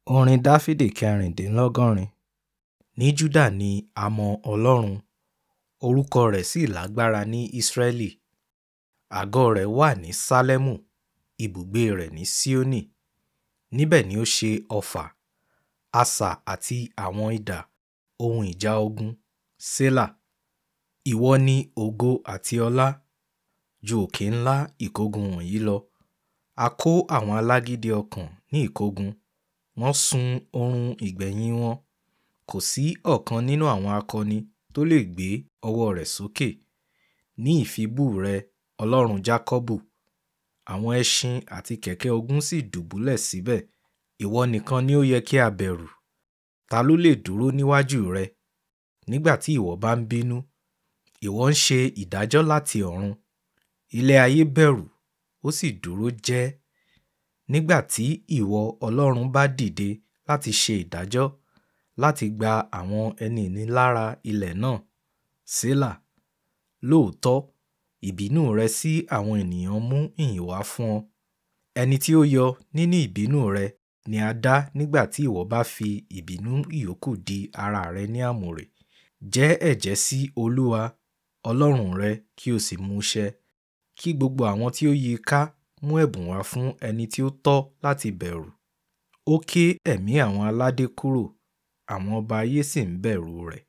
Orin Dáfídì 86. Ní Júdà ni a mọ Ọlọ́run, orúkọ rẹ̀ sì lágbára ní Ísírẹ́lì. Àgọ́ rẹ̀ wà ní Sálẹ́mù, ibùgbé rẹ̀ ní Síónì. Níbẹ̀ ni ó ṣe ọfà, asà àti àwọn idà, ohun ìjà ogun. Sélà. Ìwọ ni ògo àti ọlá, ju òkè ńlá ìkógun wọ̀nyí lọ. A kó àwọn alágídí ọkàn ní ìkógun, wọ́n sun oorun ìgbẹ̀yìn wọn. Kò sí ọ̀kan nínú àwọn akọni tó lè gbé ọwọ́ rẹ̀ sókè. Ní ìfibú rẹ, Ọlọ́run Jákọ́bù, àwọn ẹṣin àti kẹ̀kẹ́ ogun sì dùbúlẹ̀ síbẹ̀. Ìwọ nìkan ni ó yẹ kí a bẹ̀rù. Ta ló lè dúró níwájú rẹ? Nígbà tí ìwọ bá ń bínú, ìwọ ń ṣe ìdájọ́ láti ọ̀run. Ilẹ̀ ayé bẹ̀rù, ó sì dúró jẹ́. Nígbà tí ìwọ Ọlọ́run bá dìde láti ṣe ìdájọ́, láti gba àwọn ẹni ìnilára ilẹ̀ náà. Sélà. Lóòótọ́, ìbínú rẹ sí àwọn ènìyàn mú ìyìn wá fún ọ. Ẹni tí ó yọ nínú ìbínú rẹ ni a dá nígbà tí ìwọ bá fi ìbínú ìyókù di ara rẹ ní àmùrè. Jẹ́ ẹ̀jẹ́ sí Olúwa, Ọlọ́run rẹ kí o sì mú ṣẹ. Kí gbogbo àwọn tí ó yí i ká mú ẹ̀bùn wá fún ẹni tí ó tọ́ láti bẹ̀rù. Ó ké ẹ̀mí àwọn aládé kúrò, àwọn ọba ayé sì ń bẹ̀rù rẹ̀.